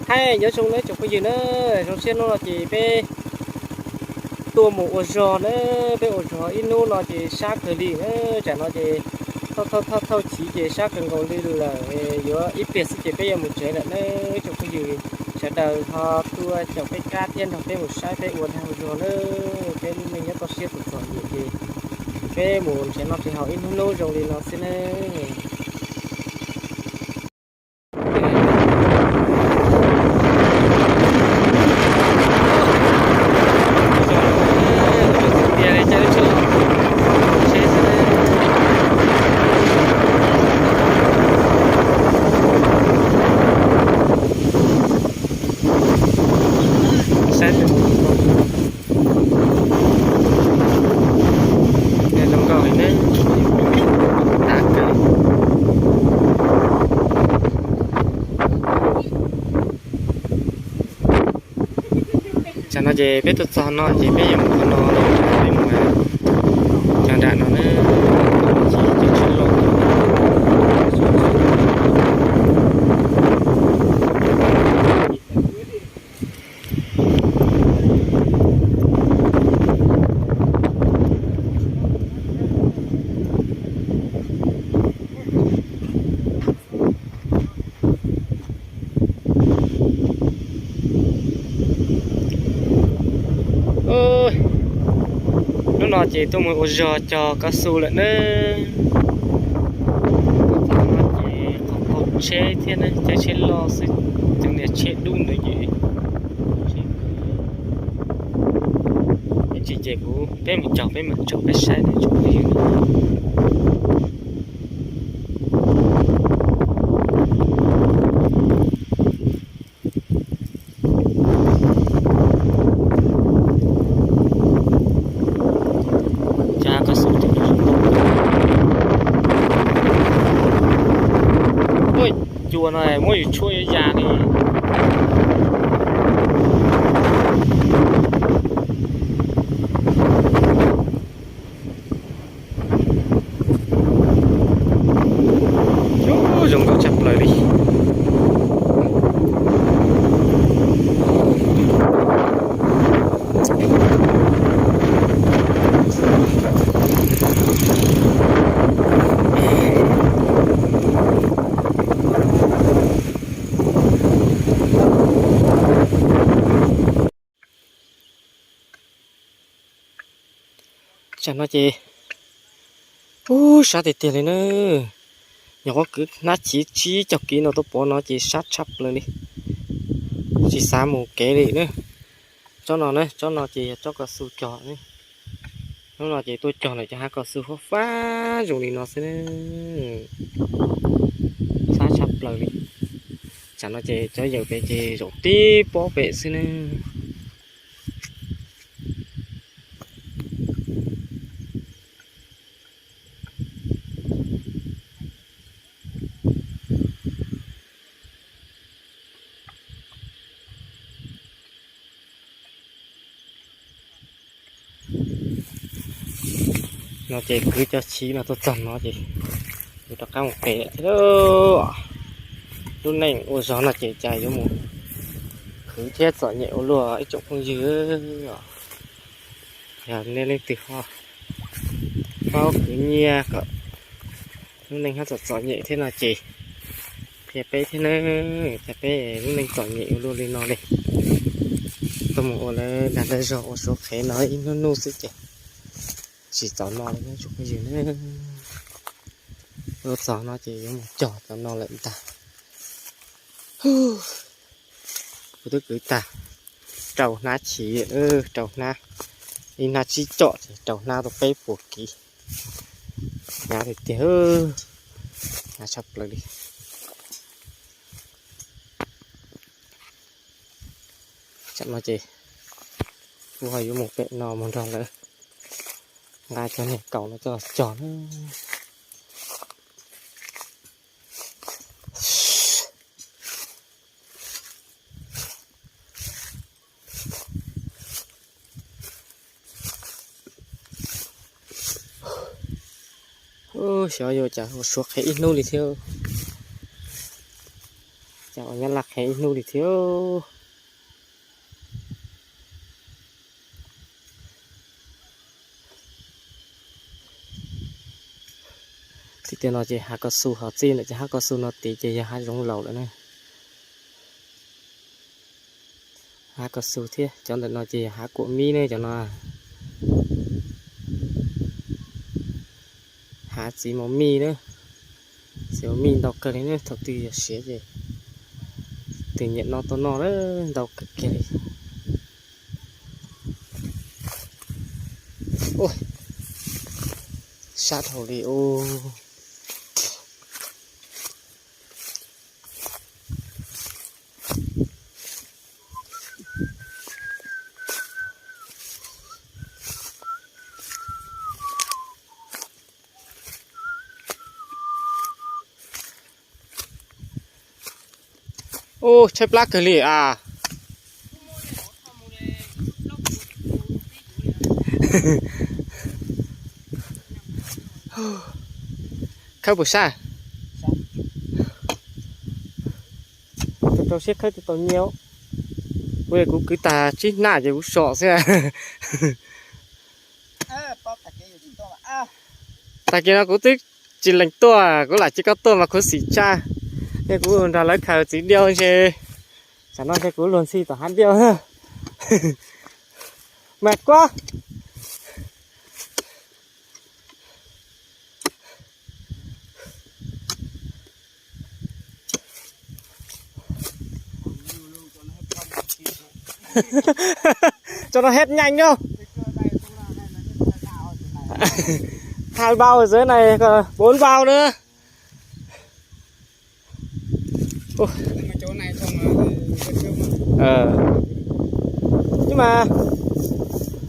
Hais nyob zoo nawb tsoom phooj ywg na, zoo siab hnub no ces peb tuaj mus ua zog na, peb ua zog ib hnub no ces sab kawg li na, tsam no ces thauj thauj thauj thauj chiv ces sab kawg nkaus li lawm, yuav ib pliag xwb ces peb yuav mus tsev lawm na, tsoom phooj ywg sawv daws ho tuaj caum peb kab thiab nrog peb mus saib peb ua dag ua zog na, peb lub neej nyob toj siab txom txom nyem ces peb mus nrhiav noj nrhiav haus ib hnub hnub zoo li no xwb na. Saib zoo nkauj li ne, tas kawg. Tsam no ces peb tuaj txog no ces peb yuav mus qhov no, peb mus cog nram no na, ces tsheb loj. Hnub no ces tuaj mus ua zog cog kav xu lawm nawb. Tuaj txog no ces qhov qaug tsheb thiab na, caij tsheb loj xwb, cov niag tsheb dub ntawd ces tsis ces kuv peb mus cog peb mam tso peb saib ne tsoom phooj ywg. Cov kav xu, cua no muab yus tshuab yuav ya li. Zoo nkauj tshaj plaws li. Tsam no ces, ub, sab tiag tiag li na. Nyuam qhuav kwv hnab chiv tsib caug kiv no tuaj pov no ces sab tshaj plaws li. Tsis xav mus kev li na. Tsob no na, tsob no ces yog tsob kav xu cog ne. Hnub no ces tuaj cog ntawm cov hav kav xu fab fab zoo li no xwb na. Sab tshaj plaws li. Tsam no ces cov yawm pem ces zaum tib pob pem xwb na. No ces kwv cov chiv no tuaj txog no ces kuv rov qab mus pem thiab. Lub neej ua zog no ces cas yuav mus khwv thiab txom nyem ua luaj ib tsoom phooj ywg. Yog nej leej twg ho paub khwv nyiaj kom lub neej ho txom txom nyem thiab no ces qhia peb thiab nawb, cas peb lub neej txom nyem ua luaj li no li. Tuaj mus ua lawv dag lawv zog ua suav qhev no ib hnub hnub xwb ces tsis txaus no li tsoom phooj ywg na. Tuaj txog no ces yuav mus cog txog no lawm ntag. Kuv twb kwv tag rau hnab chiv, rau hnab, ib hnab tsib com ces rau hnab tau peb puas kiv. Hnyav tiag tiag, hnyav tshaj plaws li. Tsam no ces kuv ho yuav mus pem no mus nrog lawv nqa cov niag kaus no coj los cog na. Xyov yuav cas ua suav qhev ib hnub li thiab. Cas ua Laj qhev ib hnub li thiab. Txij kiag no ces hav kaus su, ho txij ntawm cov hav kaus su no tid ces yog hav zoov laus lawm na. Hav kaus su thiab, cov ntawm no ces yog hav kuam mib ne cov no. Hav txiv mos mij na, txiv mos mij ntau kawg li na, thaum twg yog siav ces tus nyiam no tuaj noj na, ntau kawg kiag li. Sab dhau li ub. Ub, tshaib plab kawg li as. Khawb puas sab? Rau siab khawb tsis tau nyiaj. Kuv, kuv kwv tag tsib hnab ces kuv so xwb. Tag kis no kuv twb tsis lees tuaj, kuv lam cia koj tuaj mas khuv xim tshaj. Ces kuv nrog lawv khaws txiv diau ntshe, tsam no ntshe kuv luag ntxhi tom hav diau. Mas kuab. Cho nó hết nhanh nhá. Hai bao ở dưới này, còn bốn bao nữa. Ơ. Nhưng mà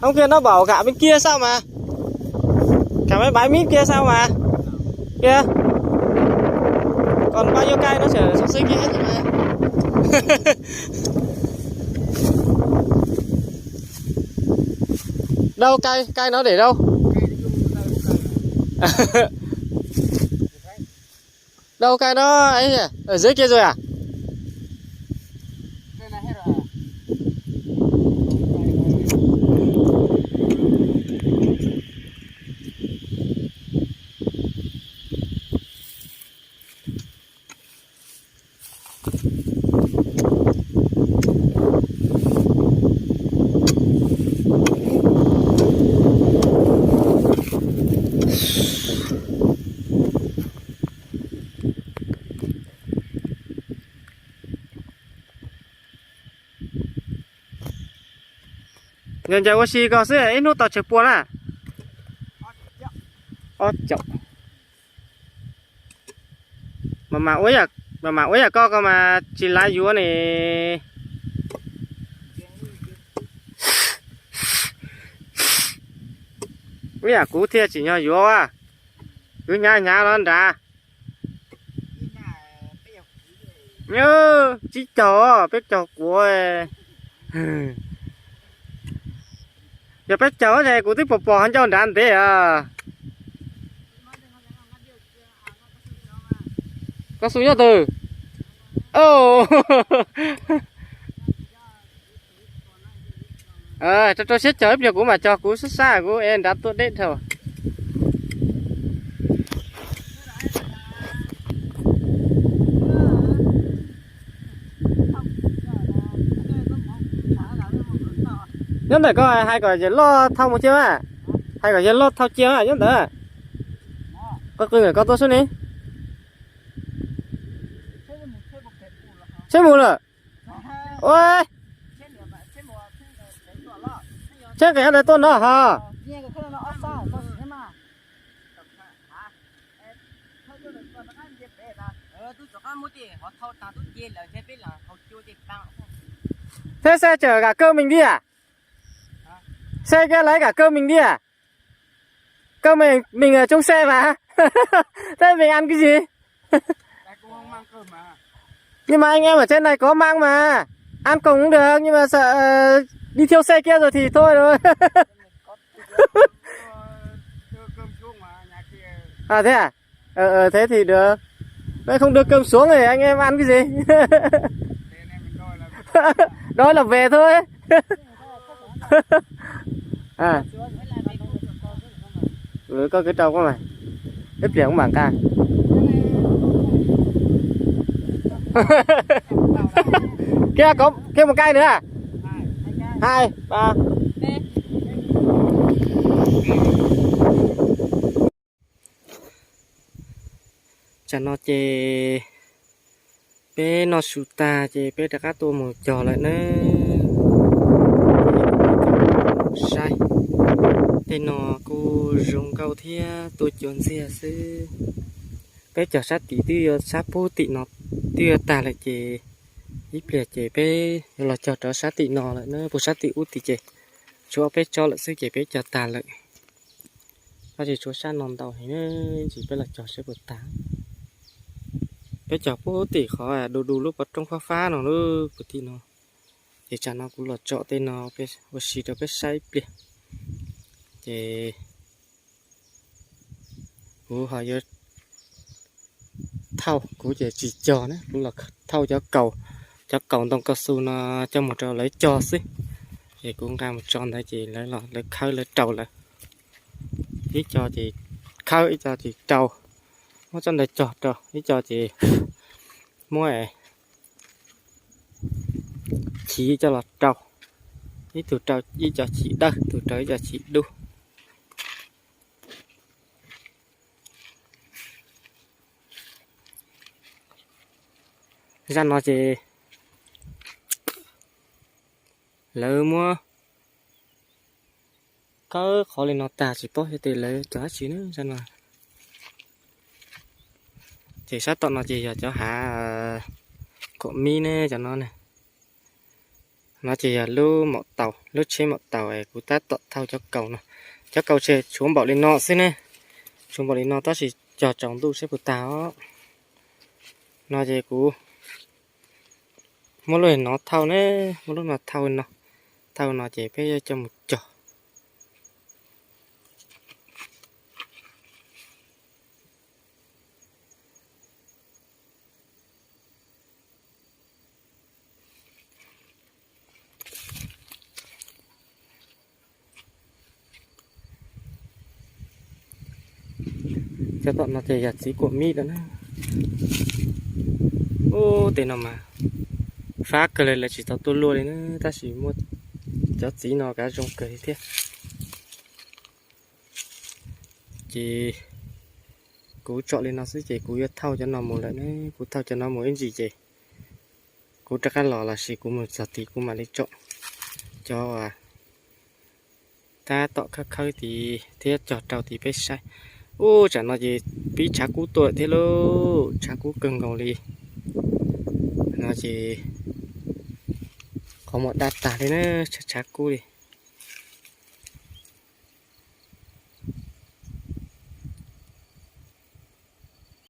hôm kia nó bảo gạ bên kia sao mà? Cả mấy bãi mít kia sao mà? Kia. Còn bao nhiêu cây nó sẽ xúc xích kia hết rồi mà. Đâu cây, cây nó để đâu? Đâu cây nó ấy nhỉ? Ở dưới kia rồi à? Ncaws ncaws ua si koj xwb ib hnub tau tsawg pua na? Ob caum. Mas mam ua yam koj, koj mas tsis lav yuav ne. Ib yam kuv thiaj tsim nyog yuav, kwv hnyav hnyav los nrad. Tsib caug, peb caug kuv. Yog peb caug ces kuv twb pom pom ho ncauj nrad ntev os. Koj xu nyob twg? Rau rau siab cog ib pliag kuv mam cog kuv sab sab kuv es nrad tuaj deb dhau. Nyob ntawm koj hais kom yawg loj thauj mus cia mas, hais kom yawg loj thauj cia mas nyob ntawd. Qw qw ntawm koj tuaj xwb ne. Tsheb mus lawm. Ua, tsheb nqis ntawd tuaj no ho. Thế xe chở cả cơm mình đi à? Xe kia lấy cả cơm mình đi à? Cơm mình, mình ở trong xe mà. Thế mình ăn cái gì? Nhưng mà anh em ở trên này có măng mà. Ăn cùng cũng được, nhưng mà sợ, ờ, đi thiêu xe kia rồi thì thôi rồi. À, thế à? Ờ, ờ, thế thì được. Đấy, không đưa cơm xuống thì anh em ăn cái gì? Đói là về thôi. Koj cứ rau koj mas, ib pliag kuv mam nqa. Kiag, kiag một cây nữa à? Hai, ba. Tsam no ces peb noj su tag ces peb rov qab tuaj mus cog lawm na. Saib, tej no kuj zoo nkauj thiab tuaj cua ntxiag xwb. Peb cog sab tim twb yuav sab pub tim no twb yuav tag lawm ces ib pliag ces peb yuav los cog rau sab tim no lawm na, puag sab tim ub tim ces tshuav peb tsob lawm xwb ces peb cog tag lawm. Tab sis tshuav sab no ntau heev, ib ntsis peb los cog seb puas tag. Peb cog pub tim qhov du du lub pov roob fab fab no lub puag tim no. Ces tsam no kuv los tsom tej no ua si rau peb saib ib pliag. Ces kuv ho yuav thauj, kuv ces tsis cog na, kuv los thauj cov kaus, cov kaus ntoo cao su no coj mus rau lawv cog xwb. Ces kuv nqa mus tso ntawd ces lawv los lawv khawb lawv rau lawm. Ib co ces khawb, ib co ces rau, muab tsob ntawd cog rau, ib co ces muab chiv coj los rau, ib tug rau ib co chiv dawb, ib tug rau ib co chiv dub. Zaj no ces lawv muab khawb qhov li no tag tsis paub xyov tias lawv cov dab tsi na zaj no. Ces sab tom no ces yog cov hav kuam mib ne cov no ne. No ces yog lub maum taus, lub tsheb maum taus es kuv tab tom thauj cov kaus no. Cov kaus ces tshuav npaum li no xwb ne, tshuav npaum li no tab sis cog tsaus ntuj seb puas tag os. No ces kuv muab lub no thauj ne, muab lub no thauj no, thauj no ces peb yuav coj mus cog. Cov tom no ces yog txiv kuam mib lawm na. Ub, tej no mas fab kawg li, lawv tsis tau tuaj luaj li na, tab sis muaj cov txiv no kav zoo kawg li thiab. Ces kuv tsom li no xwb ces kuv yuav thauj cov no mus lawm ne, kuv thauj cov no mus ib ntsis ces kuv rov qab los los sis kuv mus txog tid kuv mam li tsom cov tab tom khawb khawb tid thiab cog rau tid peb saib. Ub, tsam no ces pib tshav kub tuaj thiab lauj, tshav kub kawg nkaus li. No ces qhov muag daj tag li na, tshav tshav kub li.